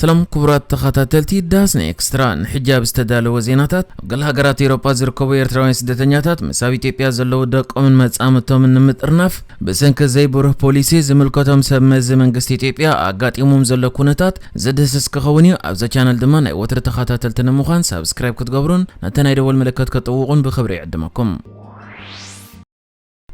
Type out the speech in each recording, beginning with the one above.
ሰላም ክቡራት ተኸታተልቲ ዳስና ኤክስትራ፣ ንሕጂ ኣብ ዝተዳለወ ዜናታት፣ ኣብ ገለ ሃገራት ኤውሮጳ ዝርከቡ ኤርትራውያን ስደተኛታት ምስ ኣብ ኢትዮጵያ ዘለዉ ደቆምን መጻምድቶምን ንምጥርናፍ ብሰንኪ ዘይብሩህ ፖሊሲ ዝምልከቶም ሰብ መዚ መንግስቲ ኢትዮጵያ ኣጋጢሞም ዘሎ ኩነታት ዝድህስስ ክኸውን እዩ። ኣብዛ ቻነል ድማ ናይ ወትሪ ተኸታተልቲ ንምዃን ሳብስክራይብ ክትገብሩን ነቲ ናይ ደወል ምልክት ከጥውቑን ብኽብሪ ይዕድመኩም።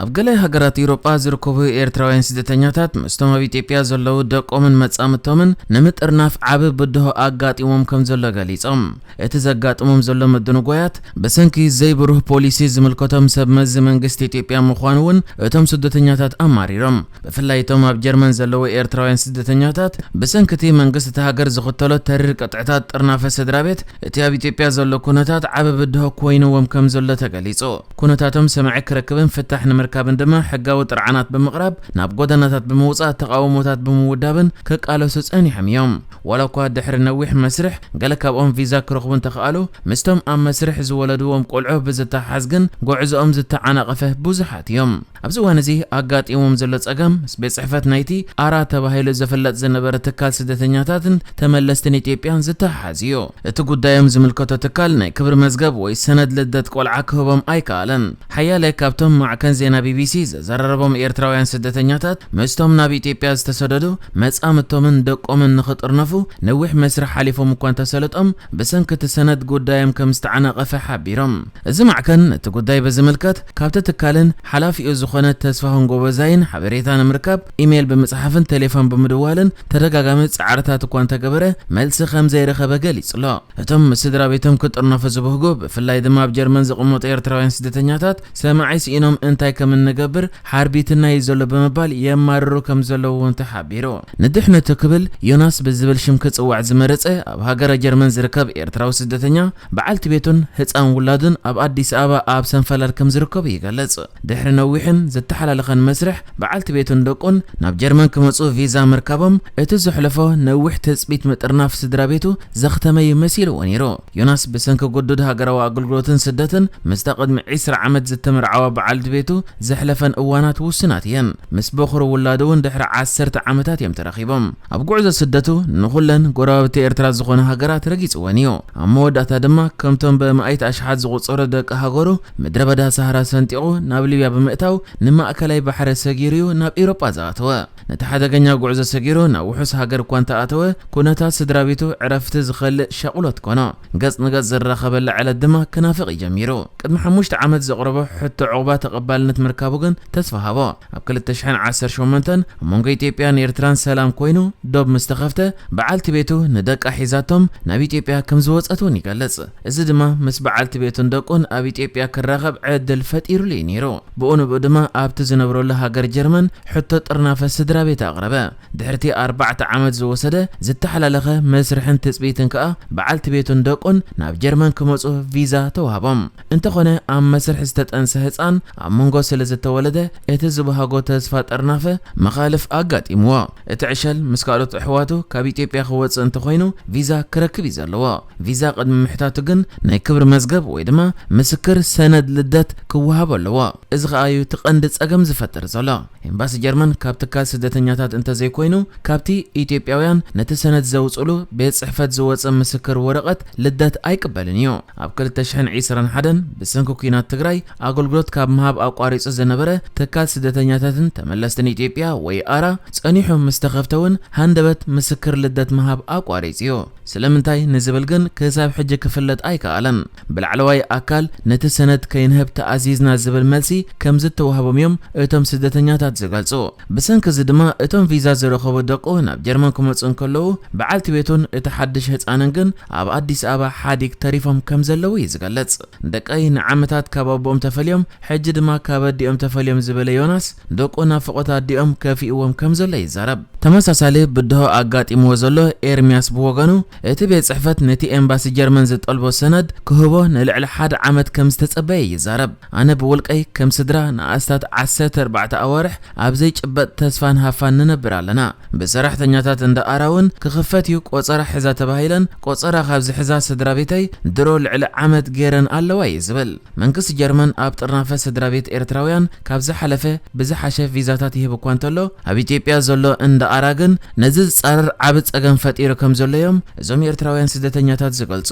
ኣብ ገለ ሃገራት ኤውሮጳ ዝርከቡ ኤርትራውያን ስደተኛታት ምስቶም ኣብ ኢትዮጵያ ዘለዉ ደቆምን መጻምድቶምን ንምጥርናፍ ዓቢ ብድሆ ኣጋጢሞም ከም ዘሎ ገሊጾም። እቲ ዘጋጥሞም ዘሎ ምድንጓያት ብሰንኪ ዘይብሩህ ፖሊሲ ዝምልከቶም ሰብ መዚ መንግስቲ ኢትዮጵያ ምዃኑ እውን እቶም ስደተኛታት ኣማሪሮም። ብፍላይ እቶም ኣብ ጀርመን ዘለዉ ኤርትራውያን ስደተኛታት ብሰንኪ እቲ መንግስቲ እታ ሃገር ዝኽተሎ ተሪር ቅጥዕታት ጥርናፈ ስድራ ቤት እቲ ኣብ ኢትዮጵያ ዘሎ ኩነታት ዓቢ ብድሆ ኮይንዎም ከም ዘሎ ተገሊጹ። ኩነታቶም ሰማዒ ክረክብን ፍታሕ ንምርካብን ድማ ሕጋዊ ጥርዓናት ብምቕራብ፣ ናብ ጎደናታት ብምውጻእ፣ ተቓውሞታት ብምውዳብን ክቃለሱ ጸኒሖም እዮም። ዋላ እኳ ድሕሪ ነዊሕ መስርሕ ገለ ካብኦም ቪዛ ክረኽቡ እንተኸኣሉ፣ ምስቶም ኣብ መስርሕ ዝወለድዎም ቆልዑ ብዝተሓዝ ግን ጉዕዞኦም ዝተዓናቐፈ ብዙሓት እዮም። ኣብዚ እዋን እዚ ኣጋጢሞም ዘሎ ጸገም ምስ ቤት ጽሕፈት ናይቲ ኣራ ተባሂሉ ዝፍለጥ ዝነበረ ትካል ስደተኛታትን ተመለስትን ኢትዮጵያን ዝተሓሓዝ እዩ። እቲ ጉዳዮም ዝምልከቶ ትካል ናይ ክብሪ መዝገብ ወይ ሰነድ ልደት ቆልዓ ክህቦም ኣይከኣለን። ሓያለ ካብቶም ማዕከን ዜና ቢቢሲ ዘዘራረቦም ኤርትራውያን ስደተኛታት ምስቶም ናብ ኢትዮጵያ ዝተሰደዱ መጻምድቶምን ደቆምን ንኽጥርነፉ ነዊሕ መስርሕ ሓሊፎም እኳ እንተሰለጦም ብሰንኪ እቲ ሰነድ ጉዳዮም ከም ዝተዓናቐፈ ሓቢሮም። እዚ ማዕከን ነቲ ጉዳይ ብዝምልከት ካብቲ ትካልን ሓላፊኡ ዝኾነ ተስፋሁን ጎበዛይን ሓበሬታ ንምርካብ ኢሜይል ብምጽሓፍን ቴሌፎን ብምድዋልን ተደጋጋሚ ጻዕርታት እኳ እንተገበረ መልሲ ከም ዘይረኸበ ገሊጹ ኣሎ። እቶም ምስ ስድራ ቤቶም ክጥርነፉ ዝብህጉ ብፍላይ ድማ ኣብ ጀርመን ዝቕመጡ ኤርትራውያን ስደተኛታት ሰማዒ ስኢኖም እንታይ ከም እንገብር ሓርቢትና እዩ ዘሎ ብምባል የማርሩ ከም ዘለዉ እውን ተሓቢሩ። ንድሕነቱ ክብል ዮናስ ብዝብል ሽም ክጽዋዕ ዝመረጸ ኣብ ሃገረ ጀርመን ዝርከብ ኤርትራዊ ስደተኛ በዓልቲ ቤቱን ህጻን ውላዱን ኣብ ኣዲስ ኣበባ ኣብ ሰንፈላል ከም ዝርከቡ ይገልጽ። ድሕሪ ነዊሕን ዝተሓላለኸን መስርሕ በዓልቲ ቤቱን ደቁን ናብ ጀርመን ክመጹ ቪዛ ምርካቦም እቲ ዘሕለፎ ነዊሕ ትጽቢት ምጥርናፍ ስድራ ቤቱ ዘኽተመ እዩ መሲልዎ ነይሩ። ዮናስ ብሰንኪ ግዱድ ሃገራዊ ኣገልግሎትን ስደትን ምስታ ቅድሚ ዒስራ ዓመት ዝተመርዓዋ በዓልቲ ቤቱ ዘሕለፈን እዋናት ውሱናት እየን። ምስ በኹሪ ውላዱ እውን ድሕሪ ዓሰርተ ዓመታት እዮም ተራኺቦም። ኣብ ጉዕዞ ስደቱ ንኹለን ጎረባብቲ ኤርትራ ዝኾነ ሃገራት ረጊጽወን እዩ። ኣብ መወዳእታ ድማ ከምቶም ብኣማኢት ኣሽሓት ዝቑጸሩ ደቂ ሃገሩ ምድረ በዳ ሳህራ ሰንጢቑ ናብ ሊብያ ብምእታው ንማእከላይ ባሕሪ ሰጊሩ እዩ ናብ ኤውሮጳ ዝኣተወ። ነቲ ሓደገኛ ጉዕዞ ሰጊሩ ናብ ውሑስ ሃገር እኳ እንተኣተወ፣ ኩነታት ስድራ ቤቱ ዕረፍቲ ዝኸልእ ሻቑሎት ኮኖ። ገጽ ንገጽ ዝራኸበላ ዕለት ድማ ክናፍቕ እዩ ጀሚሩ። ቅድሚ ሓሙሽተ ዓመት ዘቕረቦ ሕቶ ዑቕባ ተቐባልነት ምርካቡ ግን ተስፋ ሃቦ። ኣብ ክልተ ሽሕን ዓሰርተ ሸሞንተን ኣብ መንጎ ኢትዮጵያን ኤርትራን ሰላም ኮይኑ ዶብ ምስ ተኸፍተ፣ በዓልቲ ቤቱ ንደቃ ሒዛቶም ናብ ኢትዮጵያ ከም ዝወጸት እውን ይገልጽ። እዚ ድማ ምስ በዓልቲ ቤቱን ደቁን ኣብ ኢትዮጵያ ክራኸብ ዕድል ፈጢሩሉ እዩ ነይሩ። ብኡ ንብኡ ድማ ኣብቲ ዝነብረሉ ሃገር ጀርመን ሕቶ ጥርናፈ ስድራ ቤት ኣቕረበ። ድሕርቲ ኣርባዕተ ዓመት ዝወሰደ ዝተሓላለኸ መስርሕን ትጽቢትን ከኣ በዓልቲ ቤቱን ደቁን ናብ ጀርመን ክመጹ ቪዛ ተዋህቦም። እንተኾነ ኣብ መስርሕ ዝተጠንሰ ህጻን ኣብ መንጎ ስለ ዝተወለደ እቲ ዝበሃጎ ተስፋ ጥርናፈ መኻልፍ ኣጋጢምዎ። እቲ ዕሸል ምስ ካልኦት ኣሕዋቱ ካብ ኢትዮጵያ ክወጽእ እንተኾይኑ ቪዛ ክረክብ እዩ ዘለዎ። ቪዛ ቅድሚ ምሕታቱ ግን ናይ ክብሪ መዝገብ ወይ ድማ ምስክር ሰነድ ልደት ክወሃቦ ኣለዎ። እዚ ኸኣ እዩ እቲ ቀንዲ ጸገም ዝፈጥር ዘሎ። ኤምባሲ ጀርመን ካብ ትካል ስደተኛታት እንተዘይኮይኑ ካብቲ ኢትዮጵያውያን ነቲ ሰነድ ዘውጽሉ ቤት ጽሕፈት ዝወጽእ ምስክር ወረቐት ልደት ኣይቅበልን እዩ። ኣብ ክልተ ሽሕን ዕስራን ሓደን ብሰንኪ ኲናት ትግራይ ኣገልግሎት ካብ ምሃብ ኣቋሪጹ ዝነበረ ትካል ስደተኛታትን ተመለስትን ኢትዮጵያ ወይ ኣራ ጸኒሑ ምስ ተኸፍተ እውን ሃንደበት ምስክር ልደት ምሃብ ኣቋሪጹ እዩ። ስለምንታይ ንዝብል ግን ክሳብ ሕጂ ክፍለጥ ኣይከኣለን። ብላዕለዋይ ኣካል ነቲ ሰነድ ከይንህብ ተኣዚዝና ዝብል መልሲ ከም ዝተዋህቦም እዮም እቶም ስደተኛታት ዝገልጹ። ብሰንኪ እዚ ድማ እቶም ቪዛ ዝረኸቡ ደቁ ናብ ጀርመን ክመጹ እንከለዉ በዓልቲ ቤቱን እቲ ሓድሽ ህጻንን ግን ኣብ ኣዲስ ኣበባ ሓዲግ ተሪፎም ከም ዘለዉ እዩ ዝገልጽ። ደቀይ ንዓመታት ካብ ኣቦኦም ተፈልዮም ሕጂ ድማ ካብ ኣዲኦም ተፈልዮም ዝበለ ዮናስ ደቁ ናፍቖት ኣዲኦም ከፊእዎም ከም ዘሎ ይዛረብ። ተመሳሳሊ ብድሆ ኣጋጢምዎ ዘሎ ኤርምያስ ብወገኑ እቲ ቤት ጽሕፈት ነቲ ኤምባሲ ጀርመን ዝጠልቦ ሰነድ ክህቦ ንልዕሊ ሓደ ዓመት ከም ዝተጸበየ ይዛረብ። ኣነ ብውልቀይ ከም ስድራ ንኣስታት ዓሰርተ ኣርባዕተ ኣዋርሕ ኣብ ዘይጭበጥ ተስፋን ሃፋን ንነብር ኣለና። ብሰራሕተኛታት እንዳ ኣራ እውን ክኽፈት እዩ ቆጸራ ሕዛ ተባሂለን ቆጸራ ካብ ዝሕዛ ስድራ ቤተይ ድሮ ልዕሊ ዓመት ገይረን ኣለዋ እዩ ዝብል። መንግስቲ ጀርመን ኣብ ጥርናፈ ስድራ ቤት ኤርትራ ኤርትራውያን ካብ ዝሓለፈ ብዝሓሸ ቪዛታት ይህብ እኳ እንተሎ፣ ኣብ ኢትዮጵያ ዘሎ እንዳ ኣራ ግን ነዚ ዝጻረር ዓቢ ጸገም ፈጢሩ ከም ዘሎ እዮም እዞም ኤርትራውያን ስደተኛታት ዝገልጹ።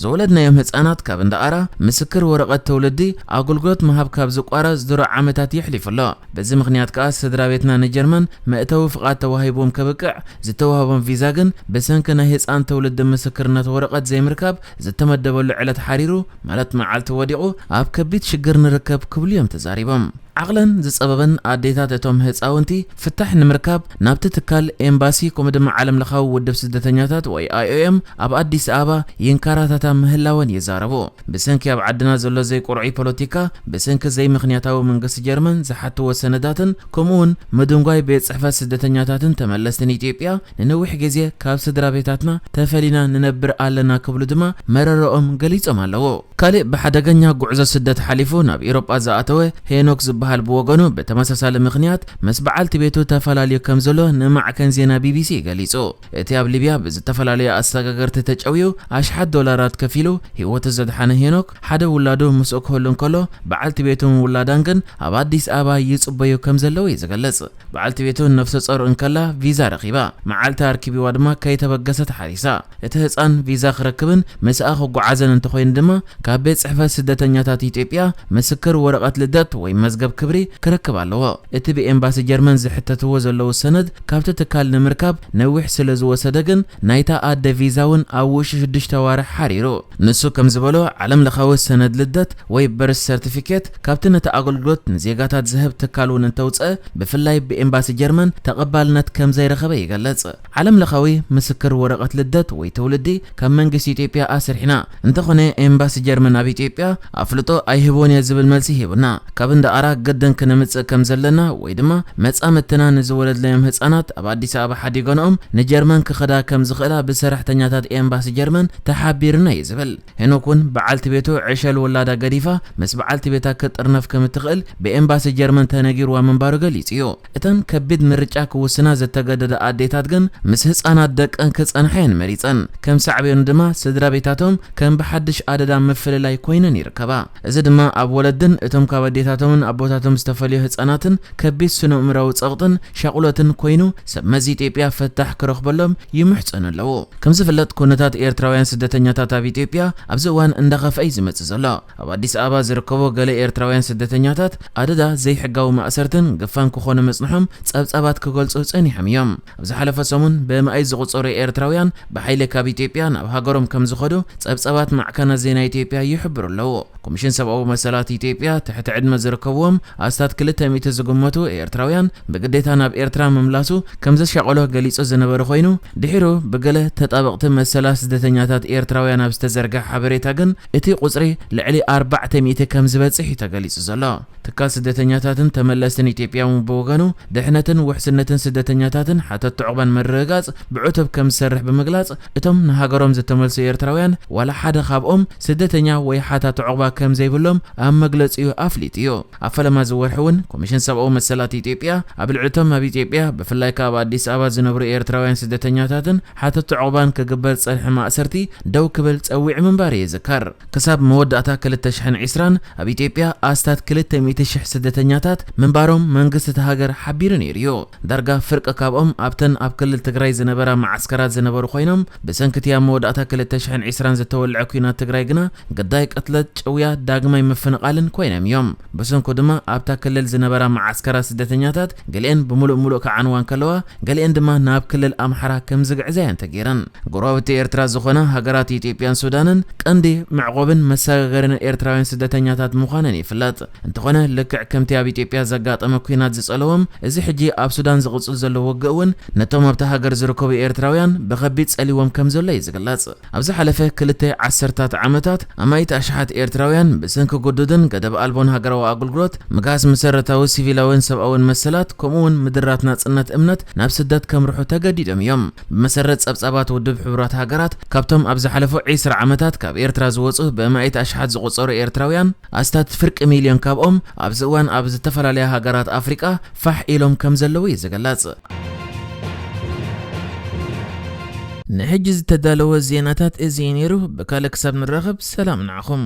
ዝወለድናዮም ህጻናት ካብ እንዳ ኣራ ምስክር ወረቐት ትውልዲ ኣገልግሎት ምሃብ ካብ ዝቋረጽ ድሮ ዓመታት የሕሊፉ ኣሎ። በዚ ምኽንያት ከኣ ስድራ ቤትና ንጀርመን መእተዊ ፍቓድ ተዋሂብዎም ከብቅዕ፣ ዝተዋህቦም ቪዛ ግን ብሰንኪ ናይ ህጻን ትውልዲ ምስክርነት ወረቐት ዘይምርካብ ዝተመደበሉ ዕለት ሓሪሩ፣ ማለት መዓልቲ ወዲቑ፣ ኣብ ከቢድ ሽግር ንርከብ ክብሉ እዮም ተዛሪቦም። ዓቕለን ዝጸበበን ኣዴታት እቶም ህጻውንቲ ፍታሕ ንምርካብ ናብቲ ትካል ኤምባሲ ከምኡ ድማ ዓለም ለኻዊ ውድብ ስደተኛታት ወይ ኣይ ኦ ኤም ኣብ ኣዲስ ኣበባ ይንከራታታ ምህላወን ይዛረቡ። ብሰንኪ ኣብ ዓድና ዘሎ ዘይቁርዑይ ፖለቲካ፣ ብሰንኪ ዘይምኽንያታዊ መንግስቲ ጀርመን ዝሓትዎ ሰነዳትን ከምኡ እውን ምድንጓይ ቤት ጽሕፈት ስደተኛታትን ተመለስትን ኢትዮጵያ ንነዊሕ ግዜ ካብ ስድራ ቤታትና ተፈሊና ንነብር ኣለና ክብሉ ድማ መረረኦም ገሊጾም ኣለዉ። ካልእ ብሓደገኛ ጉዕዞ ስደት ሓሊፉ ናብ ኤውሮጳ ዝኣተወ ሄኖክ ዝበሃል ብወገኑ ብተመሳሳሊ ምኽንያት ምስ በዓልቲ ቤቱ ተፈላልዩ ከም ዘሎ ንማዕከን ዜና ቢ ቢ ሲ ገሊጹ። እቲ ኣብ ሊብያ ብዝተፈላለዩ ኣሰጋገርቲ ተጨውዩ ኣሽሓት ዶላራት ከፊሉ ህይወቱ ዘድሓነ ሄኖክ፣ ሓደ ውላዱ ምስኡ ክህሉ እንከሎ፣ በዓልቲ ቤቱን ውላዳን ግን ኣብ ኣዲስ ኣበባ ይጽበዩ ከም ዘለዉ እዩ ዝገልጽ። በዓልቲ ቤቱ ነፍሰ ጾር እንከላ ቪዛ ረኺባ፣ መዓልቲ ኣርኪቢዋ ድማ ከይተበገሰት ሓሪሳ። እቲ ህጻን ቪዛ ክረክብን ምስኣ ክጓዓዘን እንተኾይኑ ድማ ካብ ቤት ጽሕፈት ስደተኛታት ኢትዮጵያ ምስክር ወረቐት ልደት ወይ መዝገብ ክብሪ ክረክብ ኣለዎ። እቲ ብኤምባሲ ጀርመን ዝሕተትዎ ዘለዉ ሰነድ ካብቲ ትካል ንምርካብ ነዊሕ ስለ ዝወሰደ ግን ናይታ ኣደ ቪዛ እውን ኣብ ውሽጢ ሽዱሽተ ኣዋርሕ ሓሪሩ። ንሱ ከም ዝበሎ ዓለም ለኻዊ ሰነድ ልደት ወይ በርስ ሰርቲፊኬት ካብቲ ነቲ ኣገልግሎት ንዜጋታት ዝህብ ትካል እውን እንተውፅአ ብፍላይ ብኤምባሲ ጀርመን ተቐባልነት ከም ዘይረኸበ ይገልጽ። ዓለም ለኻዊ ምስክር ወረቐት ልደት ወይ ትውልዲ ካብ መንግስቲ ኢትዮጵያ ኣስርሕና እንተኾነ ኤምባሲ ጀርመን ኣብ ኢትዮጵያ ኣፍልጦ ኣይህቦን እየ ዝብል መልሲ ሂቡና። ካብ እንዳ ኣራ ግድን ክነምጽእ ከም ዘለና ወይ ድማ መጻምድትና ንዝወለድናዮም ህጻናት ኣብ ኣዲስ ኣበባ ሓዲገንኦም ንጀርመን ክኸዳ ከም ዝኽእላ ብሰራሕተኛታት ኤምባሲ ጀርመን ተሓቢርና እዩ ዝብል። ሄኖክ እውን በዓልቲ ቤቱ ዕሸል ወላዳ ገዲፋ ምስ በዓልቲ ቤታ ክትጥርነፍ ከም እትኽእል ብኤምባሲ ጀርመን ተነጊርዋ ምንባሩ ገሊጹ እዩ። እተን ከቢድ ምርጫ ክውስና ዝተገደዳ ኣዴታት ግን ምስ ህጻናት ደቀን ክጸንሓ እየን መሪጸን። ከም ሳዕቤኑ ድማ ስድራ ቤታቶም ከም ብሓድሽ ኣደዳ ምፍልላይ ኮይነን ይርከባ። እዚ ድማ ኣብ ወለድን እቶም ካብ ኣዴታቶምን ኣቦታቶም ዝተፈልዩ ህጻናትን ከቢድ ስነ-ኣእምራዊ ጸቕጥን ሻቑሎትን ኮይኑ ሰብ መዚ ኢትዮጵያ ፍታሕ ክረኽበሎም ይምሕጸኑ ኣለዉ። ከም ዝፍለጥ ኩነታት ኤርትራውያን ስደተኛታት ኣብ ኢትዮጵያ ኣብዚ እዋን እንዳኸፍአ እዩ ዝመጽእ ዘሎ። ኣብ ኣዲስ ኣበባ ዝርከቡ ገለ ኤርትራውያን ስደተኛታት ኣደዳ ዘይሕጋዊ ማእሰርትን ግፋን ክኾኑ ምጽንሖም ጸብጻባት ክገልጹ ጸኒሖም እዮም። ኣብ ዝሓለፈ ሰሙን ብመኣይ ዝቑጸሩ ኤርትራውያን ብሓይሊ ካብ ኢትዮጵያ ናብ ሃገሮም ከም ዝኸዱ ጸብጻባት ማዕከናት ዜና ኢትዮጵያ ይሕብሩ ኣለዉ። ኮሚሽን ሰብኣዊ መሰላት ኢትዮጵያ ትሕቲ ዕድመ ዝርከብዎም ኣስታት ክልተ ሚእቲ ዝግመቱ ኤርትራውያን ብግዴታ ናብ ኤርትራ ምምላሱ ከም ዘሻቐሎ ገሊጹ ዝነበረ ኮይኑ ድሒሩ ብገለ ተጣበቕቲ መሰላት ስደተኛታት ኤርትራውያን ኣብ ዝተዘርግሐ ሓበሬታ ግን እቲ ቁጽሪ ልዕሊ ኣርባዕተ ሚእቲ ከም ዝበጽሕ እዩ ተገሊጹ ዘሎ። ትካል ስደተኛታትን ተመለስትን ኢትዮጵያ እውን ብወገኑ ድሕነትን ውሕስነትን ስደተኛታትን ሓተት ዑቕባን ምርግጋጽ ብዕቱብ ከም ዝሰርሕ ብምግላጽ እቶም ንሃገሮም ዝተመልሱ ኤርትራውያን ዋላ ሓደ ካብኦም ስደተኛ ወይ ሓታት ዑቕባ ከም ዘይብሎም ኣብ መግለጺኡ ኣፍሊጡ እዩ። ኣብ ፈለማ ዝወርሒ እውን ኮሚሽን ሰብኣዊ መሰላት ኢትዮጵያ ኣብ ልዕሊ እቶም ኣብ ኢትዮጵያ ብፍላይ ከኣ ኣብ ኣዲስ ኣበባ ዝነብሩ ኤርትራውያን ስደተኛታትን ሓተት ዑቕባን ክግበር ዝጸንሐ ማእሰርቲ ደው ክብል ጸዊዑ ምንባሩ ይዝከር። ክሳብ መወዳእታ ክልተ ሽሕን ዕስራን ኣብ ኢትዮጵያ ኣስታት ክልተ ሚእቲ ሽሕ ስደተኛታት ምንባሮም መንግስቲ እቲ ሃገር ሓቢሩ ነይሩ እዩ። ዳርጋ ፍርቂ ካብኦም ኣብተን ኣብ ክልል ትግራይ ዝነበራ መዓስከራት ዝነበሩ ኮይኖም ብሰንኪ እቲ ኣብ መወዳእታ ክልተ ሽሕን ዕስራን ዝተወልዐ ኲናት ትግራይ ግና ግዳይ ቅትለት፣ ጭውያ፣ ዳግማይ ምፍንቓልን ኮይኖም እዮም። ብሰንኩ ድማ ኣብታ ክልል ዝነበራ መዓስከራት ስደተኛታት ገሊአን ብምሉእ ምሉእ ክዓንዋ እንከለዋ ገሊአን ድማ ናብ ክልል ኣምሓራ ከም ዝግዕዛ እየን ተገይረን። ጎረባብቲ ኤርትራ ዝኾና ሃገራት ኢትዮጵያን ሱዳንን ቀንዲ መዕቆብን መሰጋገርን ኤርትራውያን ስደተኛታት ምዃነን ይፍለጥ። እንተኾነ ልክዕ ከምቲ ኣብ ኢትዮጵያ ዘጋጠመ ኲናት ዝጸለዎም እዚ ሕጂ ኣብ ሱዳን ዝቕጽል ዘሎ ውግእ እውን ነቶም ኣብታ ሃገር ዝርከቡ ኤርትራውያን ብኸቢድ ጸሊዎም ከም ዘሎ እዩ ዝግለጽ። ኣብ ዝሓለፈ ክልተ ዓሰርታት ዓመታት ኣማኢት ኣሽሓት ኤርትራውያን ብሰንኪ ግዱድን ገደብ ኣልቦን ሃገራዊ ኣገልግሎት ምግሃስ መሰረታዊ ሲቪላውን ሰብኣውን መሰላት ከምኡ እውን ምድራት ናጽነት እምነት ናብ ስደት ከምርሑ ተገዲዶም እዮም። ብመሰረት ጸብጻባት ውድብ ሕቡራት ሃገራት ካብቶም ኣብ ዝሓለፉ ዕስራ ዓመታት ካብ ኤርትራ ዝወጹ ብኣማኢት ኣሽሓት ዝቑጸሩ ኤርትራውያን ኣስታት ፍርቂ ሚልዮን ካብኦም ኣብዚ እዋን ኣብ ዝተፈላለያ ሃገራት ኣፍሪቃ ፋሕ ኢሎም ከም ዘለዉ እዩ ዝግለጽ። ንሕጂ ዝተዳለወ ዜናታት እዚ እዩ ነይሩ። ብካልእ ክሳብ ንራኸብ ሰላም ንዓኹም።